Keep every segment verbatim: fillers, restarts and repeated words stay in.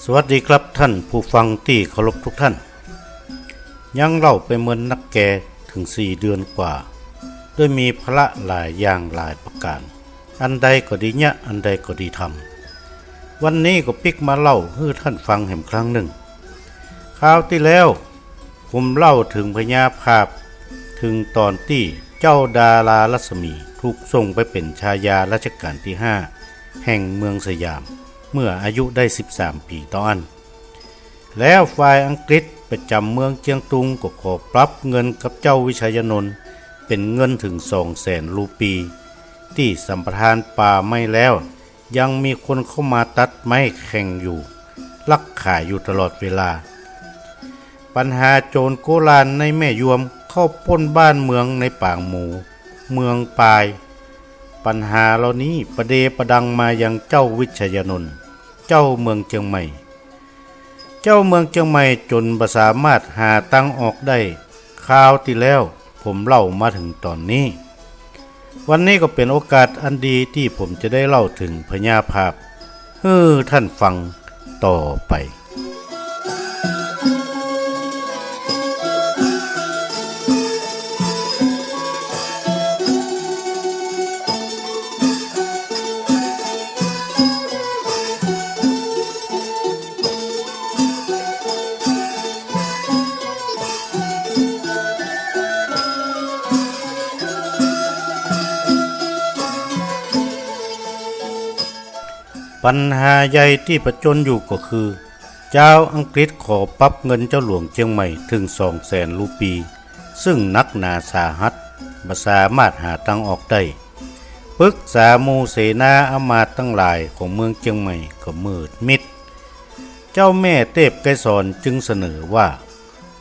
สวัสดีครับท่านผู้ฟังตี้เคารพทุกท่าน ยังเล่าไปเมินนักแกเถิงสี่เดือนกว่า โดยมีภาระหลายอย่างหลายประก๋าน อันใดก็ดีเยียะ อันใดก็ดีทำ วันนี้ก็ปิ๊กมาเล่าหื้อท่านฟังแหมครั้งนึ่ง คราวตี้แล้ว ผมเล่าเถิงพญาผาบ เถิงต๋อนตี้เจ้าดารารัศมีถูกส่งไปเป๋นชายารัชกาลตี้ห้า แห่งเมืองสยาม เมื่ออายุได้สิบสามปี๋เต้าอั้น แล้วฝ่ายอังกฤษประจ๋ำเมืองเจียงตุงก็ขอปรับเงินกับเจ้าวิชัยนนท์เป๋นเงินเถิงสองแสนรูปี ตี้สัมปทานป่าไม้แล้ว ยังมีคนเข้ามาตัดไม้แข่งอยู่ ลักขายอยู่ตลอดเวลา ปัญหาโจรโกลานในแม่ยวมเข้าป้นบ้านเมืองในปางหมู เมืองปาย ปัญหาเหล่านี้ประเดประดังมายังเจ้าวิชัยนนท์ เจ้าเมืองเจียงใหม่ เจ้าเมืองเจียงใหม่จ๋นบ่สามารถหาตางออกได้ คราวตี้แล้วผมเล่ามาเถิงต๋อนนี้ วันนี้ก็เป๋นโอกาสอันดีตี้ผมจะได้เล่าเถิงพญาผาบ หื้อท่านฟังต่อไป ปัญหาใหญ่ตี้ผจญอยู่ก็คือ จาวอังกฤษขอปรับเงินเจ้าหลวงเจียงใหม่เถิงสองแสนรูปี ซึ่งหนักหนาสาหัส บ่สามารถหาตางออกได้ ปึกษาหมู่เสนาอำมาตย์ตังหลายของเมืองเจียงใหม่ก็มืดมิด เจ้าแม่เทพไกรสรจึงเสนอว่า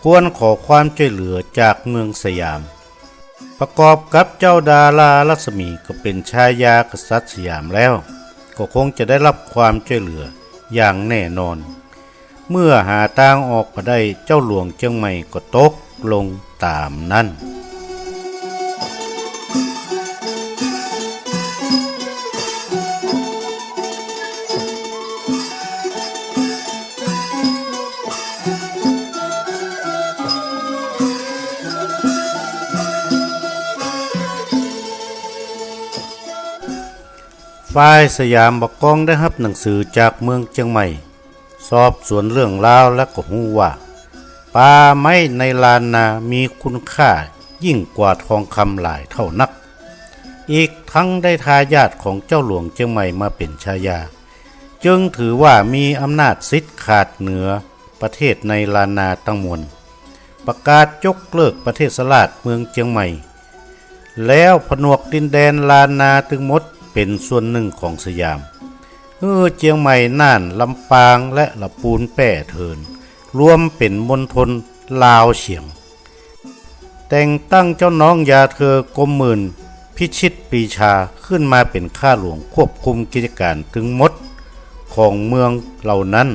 ควรขอความจ้วยเหลือจากเมืองสยาม ประกอบกับเจ้าดารารัศมีก็เป๋นชายากษัตริย์สยามแล้ว ก็คงจะได้รับความจ้วยเหลืออย่างแน่นอน เมื่อหาตางออกบ่ได้ เจ้าหลวงเจียงใหม่ก็ตกลงต๋ามนั้น ฝ่ายสยามบ่ากองได้ฮับหนังสือจากเมืองเจียงใหม่ สอบสวนเรื่องราวแล้วก็ฮู้ว่า ป่าไม้ในล้านนามีคุณค่ายิ่งกว่าทองคำหลายเท่านัก อีกทั้งได้ทายาทของเจ้าหลวงเจียงใหม่มาเป๋นชายา จึงถือว่ามีอำนาจสิทธิ์ขาดเหนือประเทศในล้านนาตังมวล ประกาศยกเลิกประเทศราชเมืองเจียงใหม่ แล้วผนวกดินแดนล้านนาตึงหมดเป๋นส่วนหนึ่งของสยาม หื้อเจียงใหม่ น่าน ลำปาง และละปูนแป้เถิน รวมเป๋นมณฑลลาวเฉียง แต่งตั้งเจ้าน้องยาเธอกรมหมื่น พิชิตปรีชา ขึ้นมาเป๋นข้าหลวงควบคุมกิจก๋านตึงหมดของเมืองเหล่านั้น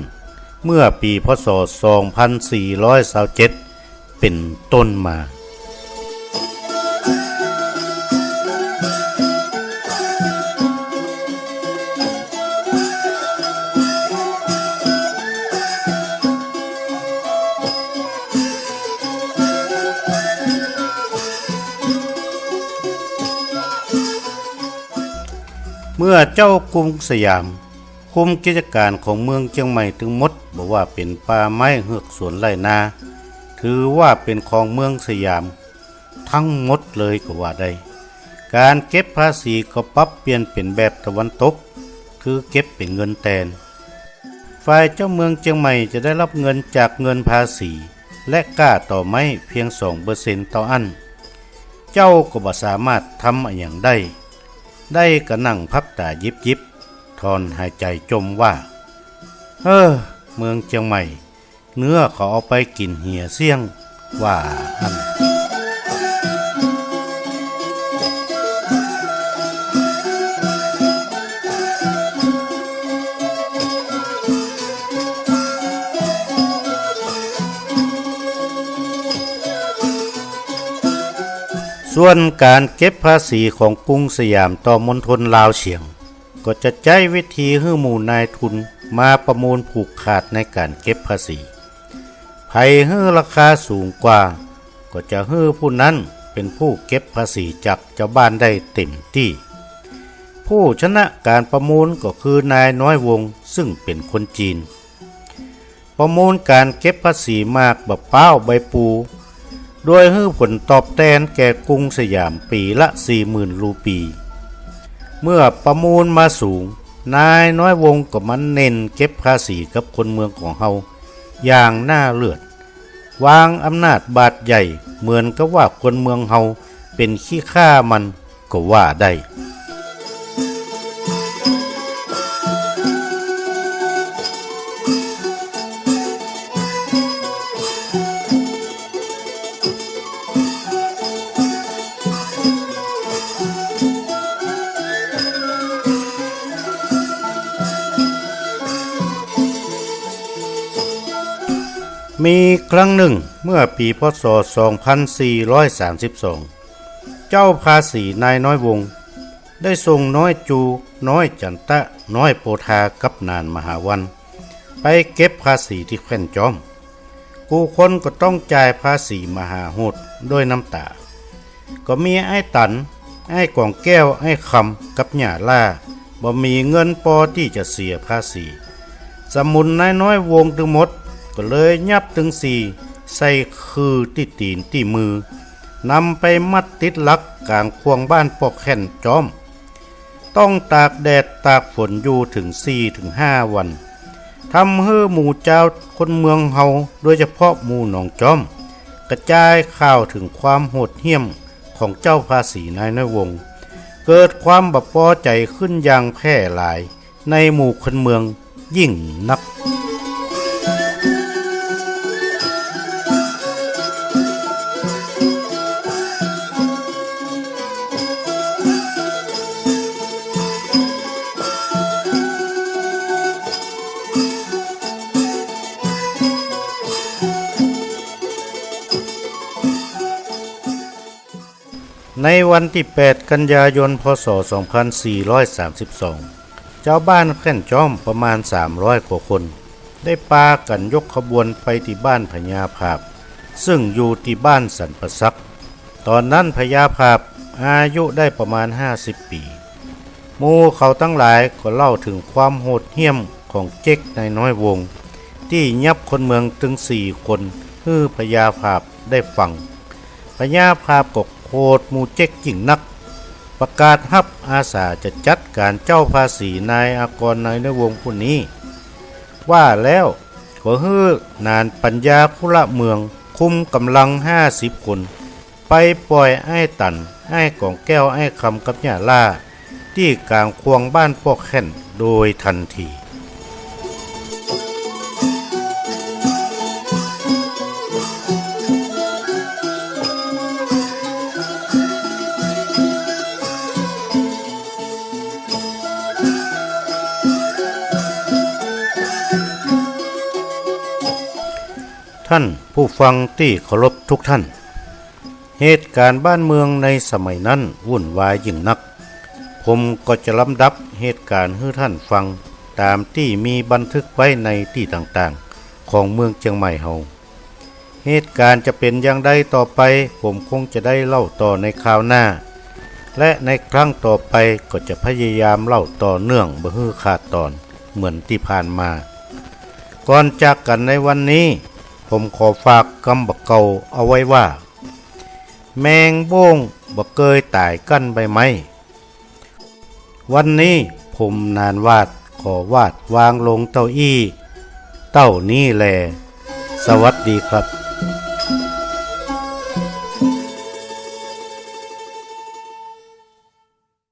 เมื่อปี๋ พ.ศ. สองพันสี่ร้อยซาวเจ็ด เป๋นต้นมา เมื่อเจ้ากรุงสยาม คุมกิจก๋านของเมืองเจียงใหม่ตึงหมด บ่ว่าเป๋นป่าไม้เฮือกสวนไร่นา ถือว่าเป๋นของเมืองสยามตึงหมดเลยก็ว่าได้ ก๋านเก็บภาษีก็ปรับเปลี่ยนเป๋นแบบตะวันตก คือเก็บเป๋นเงินแตน ฝ่ายเจ้าเมืองเจียงใหม่จะได้ฮับเงินจากเงินภาษี และก้าต่อไม้เพียงสองเปอร์เซ็นต์เต้าอั้น เจ้าก็บ่สามารถทำอะหยังได้ ได้ก็นั่งพับต๋ายิบๆ ถอนหายใจ๋จ่มว่า เฮ้อ เมืองเจียงใหม่ เนื้อเขาเอาไปกิ๋นเหียเสี้ยง ว่าอั้น ส่วนก๋านเก็บภาษีของกรุงสยามต่อมณฑลลาวเฉียง ก็จะใจ๊วิธีหื้อหมู่นายทุน มาประมูลผูกขาดในก๋านเก็บภาษี ใผหื้อราคาสูงกว่า ก็จะหื้อผู้นั้นเป๋นผู้เก็บภาษีจากจาวบ้านได้เต๋มตี้ ผู้ชนะก๋านประมูลก็คือนายน้อยวงศ์ ซึ่งเป๋นคนจีน ประมูลก๋านเก็บภาษีหมากบ่าป๊าวใบปู โดยหื้อผลตอบแตนแก่กรุงสยามปี๋ละสี่หมื่นรูปี เมื่อประมูลมาสูง นายน้อยวงศ์ก็มาเน่นเก็บภาษีกับคนเมืองของเฮาอย่างหน้าเลือด วางอำนาจบาดใหญ่ เหมือนกับว่าคนเมืองเฮาเป๋นขี้ข้ามัน ก็ว่าได้ มีครั้งนึ่งเมื่อปี๋ พ.ศ. สองพันสี่ร้อยสามสิบสอง เจ้าภาษีนายน้อยวงศ์ ได้ส่งน้อยจู น้อยจันตะ น้อยโปธา กับหนานมหาวัน ไปเก็บภาษีตี้แคว่นจ๊อม กู้คนก็ต้องจ่ายภาษีมหาโหดด้วยน้ำต๋า ก็มีอ้ายตัน อ้ายก๋องแก้ว อ้ายคำ กับหญ้าล่า บ่มีเงินปอตี้จะเสียภาษี สมุนนายน้อยวงศ์ตึงหมด ก็เลยยับตึงสี่ ใส่ขื่อตี้ตี๋นตี้มือ นำไปมัดติดหลักก๋างข่วงบ้านปอกแค่นจ๊อม ต้องตากแดดตากฝนอยู่เถิงสี่เถิงห้าวัน ทำหื้อหมู่จาวคนเมืองเฮา โดยเฉพาะหมู่หนองจ๊อม กระจายข่าวเถิงความโหดเหี้ยมของเจ้าภาษีนายน้อยวงศ์ เกิดความบ่ปอใจ๋ขึ้นอย่างแพร่หลายในหมู่คนเมืองยิ่งนัก ในวันตี้แปดกันยายน พ.ศ. สองพันสี่ร้อยสามสิบสอง จาวบ้านแคว่นจ๊อมประมาณสามร้อยกว่าคน ได้ปากั๋นยกขบวนไปตี้บ้านพญาผาบ ซึ่งอยู่ตี้บ้านสันป่าสัก ต๋อนนั้นพญาผาบอายุได้ประมาณห้าสิบปี๋ หมู่เขาตังหลายก็เล่าเถิงความโหดเหี้ยมของเจ๊กนายน้อยวงศ์ ตี้ยับคนเมืองตึงสี่คนหื้อพญาผาบได้ฟัง พญาผาบก็โขดหมู่เจ๊กยิ่งนัก ประกาศฮับอาสาจะจัดก๋านเจ้าภาษีนายอากรนายน้อยวงศ์ผู้นี้ ว่าแล้วก็หื้อหนานปั๋ญญาคุละเมือง คุมก๋ำลังห้าสิบคน ไปป่อยอ้ายตัน อ้ายก๋องแก้ว อ้ายคำ กับหญ้าล่า ตี้ก๋างข่วงบ้านปอกแค่นโดยทันที ท่านผู้ฟังตี้เคารพทุกท่าน เหตุก๋ารณ์บ้านเมืองในสมัยนั้นวุ่นวายยิ่งนัก ผมก็จะลำดับเหตุก๋ารณ์หื้อท่านฟังต๋ามตี้มีบันทึกไว้ในตี้ต่างๆ ของเมืองเจียงใหม่เฮา เหตุก๋ารณ์จะเป๋นอย่างใดต่อไป ผมคงจะได้เล่าต่อในคราวหน้า และในครั้งต่อไปก็จะพยายามเล่าต่อเนื่องบ่หื้อขาดต๋อนเหมือนตี้ผ่านมา ก่อนจากกั๋นในวันนี้ ผมขอฝากกำบ่าเก่าเอาไว้ว่า แมงโบ้งบ่เกยต๋ายกั้นใบไม้ วันนี้ผมหนานหวาดขอวาดวางลงเต้าอี้ เต้านี้แล สวัสดีครับ